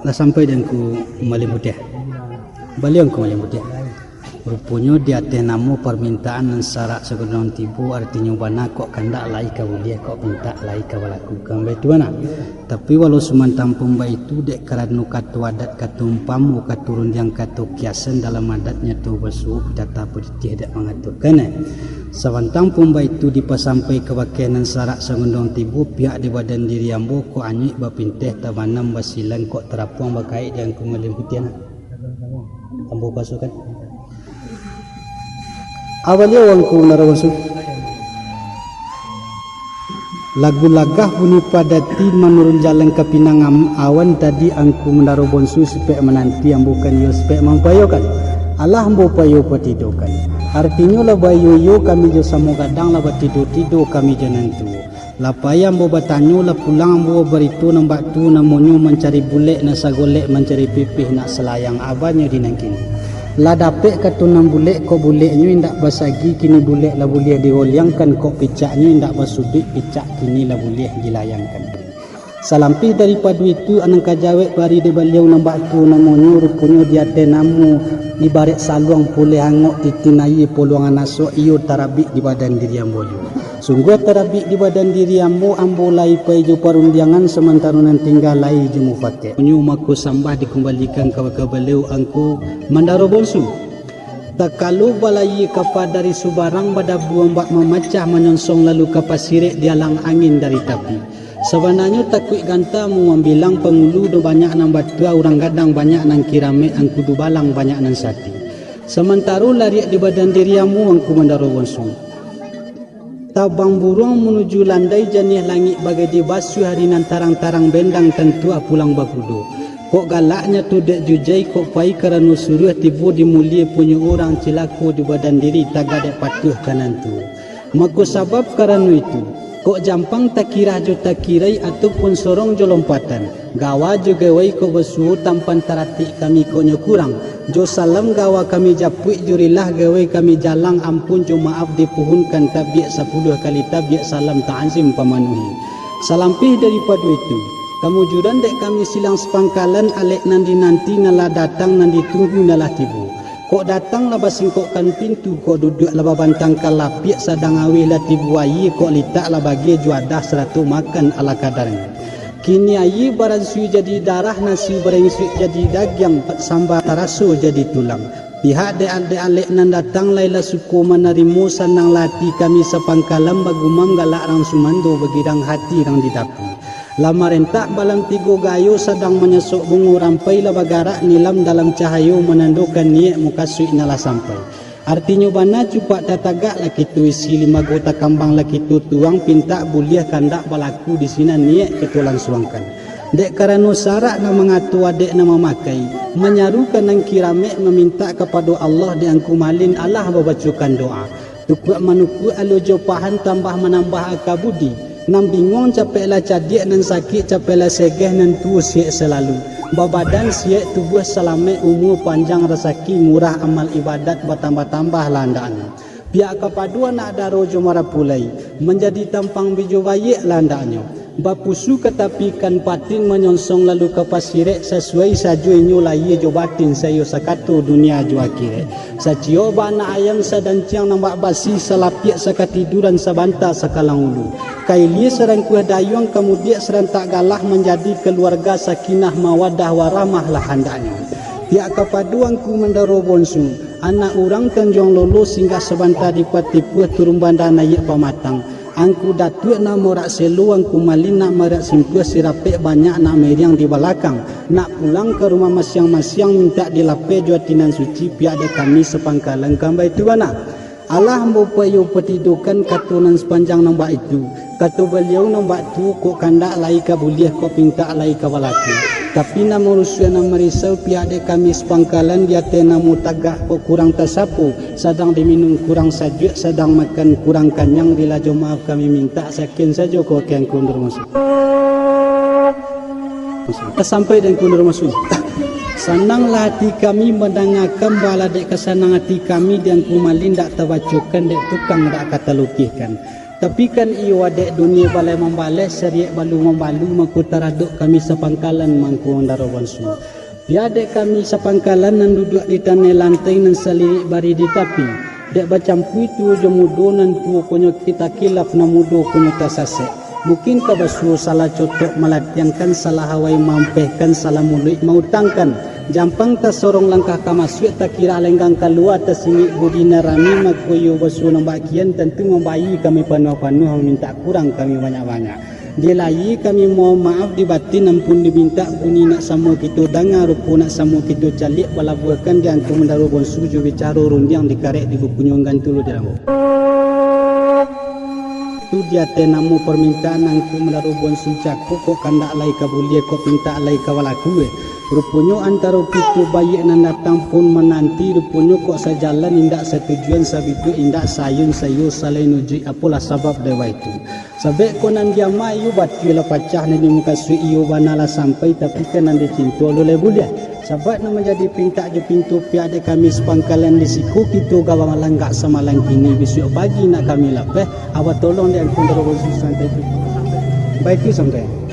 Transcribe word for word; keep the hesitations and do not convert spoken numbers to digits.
Lah sampai di Angku Malin Putiah. Baliau Angku Malin Putiah. Ruponyo di ateh namo parmintaan nan sarak sagondong tibo, artinyo bana kok kandak lai ka buliah, kok pintak lai ka balaku. Kan baitu bana. Tapi walau sumantang pun baitu, dek karano kato adat, kato umpamo, kato rundiang, kato kiasan, dalam adat nyato basuo, pitata putih dek mangaturkan, eh. Sabantang pun baitu dipasampai kabake nan sarak sagondong tibo, pihak di badan diri ambo kok anyuik bapinteh, tabanam basilang, kok tarapuang bakaik di Angku Malin Putiah nah. Ambo pasukan. Abaliau Angku Mandaro Bonsu. Lagu lagah bunyi padati manurun jalan ka pinang am-, awan tadi Angku Mandaro Bonsu sipek mananti ambo kan iyo sipek mampayokan. Alah ambo payo patidokan. Artinyo lah baiyo-iyo kami jo samo gadang, lah batido-tido kami jo nan tuo. Lah pai ambo batanyo, lah pulang ambo barito nan bak tu, namonyo mancari bulek nan sagolek, mancari pipih nak salayang, abanyo di nan kini. Lah dapek kato nan bulek, kok buleknyo indak basagi, kini bulek lah buliah digoliangkan, kok picaknyo indak basuduik, picak kini lah buliah dilayangkan. Salampih daripado itu, anang ka jawek bari dek baliau nan bak tu, namonyo ruponyo di ateh namo, ibarek saluang puleh angok, titin aia poluangan asok, iyo tarabik di badan diri ambo juo. Sungguah tarabik di badan diri ambo, ambo lai pai jo parundiangan, samantaro nan tingga lai jo mufakat. Nyo mako sambah dikumbalikan ka, ka baliau Angku Mandaro Bonsu. Takalo balayia kapa dari subarang, badabu ombak mamacah, manyonsong lalu ka pasirek, dialang angin dari tapi. Sabananyo takuik ganta mambilang, pangulu do banyak nan batua, urang gadang banyak nan kiramek, Angku Dubalang banyak nan sati. Samantaro lariak di badan diri ambo Angku Mandaro Bonsu. Tabang buruang manuju landai, janiah langik bagai dibasuah, ari nan tarang-tarang bendang, tantuah pulang bakudo. Kok galaknyo tu dek jujai, kok pai karano suruah, tibo di mulie punyo urang, cilako di badan diri, tagak dek patuah ka nan tuo. Mako sabab karano itu, kok jampang takirah jo takirai, ataupun sorong jo lompatan, gawa jo gawai kok basuo, tampan taratik kami kok nyo kurang. Jo salam gawa kami japuik, jo rilah gawai kami jalang, ampun jo maaf dipuhunkan, tabiak sapuluah kali tabiak, salam ta'zim pamanuhi. Salampih daripado itu, kamujuran dek kami silang sapangkalan, alek nan dinanti nan lah datang, nan ditunggu nan lah tibo. Kok datang lah basingkokkan pintu, kok duduak lah babantangkan lapiak, sadang awih lah tibo aia, kok litak lah bagia jo adah, sarato makan ala kadarnyo. Kini aia baransui jadi darah, nasi baransui jadi dagiang, samba taraso jadi tulang. Pihak dek alek-alek nan datang, lai lah suko manarimo, sanang lah ati kami sapangkalan, bagumam galak rang sumando, bagirang hati rang di tapi. Lah marentak balam tigo gayo, sadang manyasok bungo rampai, lah bagarak nilam dalam cahayo, manandokan niaik mukasuik nan lah sampai. Artinyo bana cupak tatagak lah kito isi, limago takambang lah kito tuang, pintak buliah kandak balaku, di sinan niaik kito lansuangkan. Dek karano sarak nan mangato, adek nan mamakai, manyarukan nan kiramek, mamintak kapado Allah di Angku Malin, alah babacokan doa. Tukuak manukuak alua jo pahan, tambah manambah aka budi. Nan binguang capeklah cadiak, nan sakik capeklah segeh, nan tuo siek salalu. Babadan siek, tubuah salamaik, umua panjang, rasaki murah, amal ibadat batambah-tambah lah andaknyo. Pihak kapado anak daro jo marapulai, manjadi tampang bijo baiak lah andaknyo. Bapusu ka tapi ikan patin, manyonsong lalu ka pasirek, sasuai sajo inyo lahia jo batin, saiyo sakato dunia jo akirek. Saciok baanak ayam, sadanciang nan bak basi, salapiak sakatiduran, sabanta sakalang ulu. Ka ilia sarangkuah dayuang, ka mudiak sarantak galah, manjadi kaluarga sakinah mawadah warahmah lah andaknyo. Pihak kapado Angku Mandaro Bonsu, anak urang Tanjuang Lolo, singgah sabanta di Patipuah, turun banda naiak pamatang. Angku Datuak nak morak selo, Angku Malin nak morak simpuah, sirapek banyak nak meriang di balakang. Nak pulang ka rumah masiang-masiang, mintak dilapeh jo ati nan suci, pihak dek kami sapangkalan kan baitu bana. Alah ambo payo patidokan kato nan sapanjang nan baitu. Kato baliau nan bak tu, kok kandak lai ka buliah, kok pintak lai ka balaku. Tapi nan marusuah nan marisau, pihak dek kami sapangkalan, di ateh namo tagak kok kurang tasapo, sadang diminum kurang sajuak, sadang makan kurang kanyang, rilah jo maaf kami mintak, sakian sajo kok Angku Nur Mansur. Sampai di Angku Nur Mansur. Sananglah ati kami mandangakan, baalah dek ka sanang ati kami, di Angku Malin dak tabacokan, dek tukang dak ka talukihkan. Tapi kan iyo adek dunia baleh mambaleh, sariak balu mambalu, mako taradok kami sapangkalan mangko Mandaro Bonsu. Pihak dek kami sapangkalan nan duduak di tanai lantai nan salirik bari di tapi. Dek bacampua tuo jo mudo, nan tuo konyo kita kilaf, nan mudo konyo tasasek. Mungkin ka basuo salah cotok malatiangkan, salah awai maampehkan, salah muluik mautangkan. Jampang tasorong langkah ka masuak, takira lenggang kalua, tasingik budi nan rami, mako iyo basuo nan bak kian, tantu mambayia kami panuah-panuah, mamintak kurang kami banyak-banyak. Di lahia kami mohon maaf, di batin ampun dimintak, bunyi nak samo kito danga, rupo nak samo kito caliak, balabuahkan di Angku Mandaro Bonsu jo bicaro rundiang dikarek di bukunyo gantu lo di rambo. Tu di ateh namo parmintaan Angku Mandaro Bonsu cako, kok kandak lai ka buliah, kok pintak lai ka balaku, eh. Ruponyo antaro kito baiak nan datang pun mananti, ruponyo kok sajalan indak satujuan, sabiduak indak saayun, saiyo salain ujuik, apolah sabab dek baitu. Sabab ko nan diamah iyo batua lah pacah, nan dimukasuik iyo bana lah sampai, tapi kan nan dicinto lo lai buliah. Sabab nan manjadi pintak jo pinto pihak dek kami sapangkalan di siko, kito gawang langgak samalam kini, bisuak pagi nak kami lapeh, abah tolong dek Angku Mandaro Bonsu santai tu. Baitu sampai.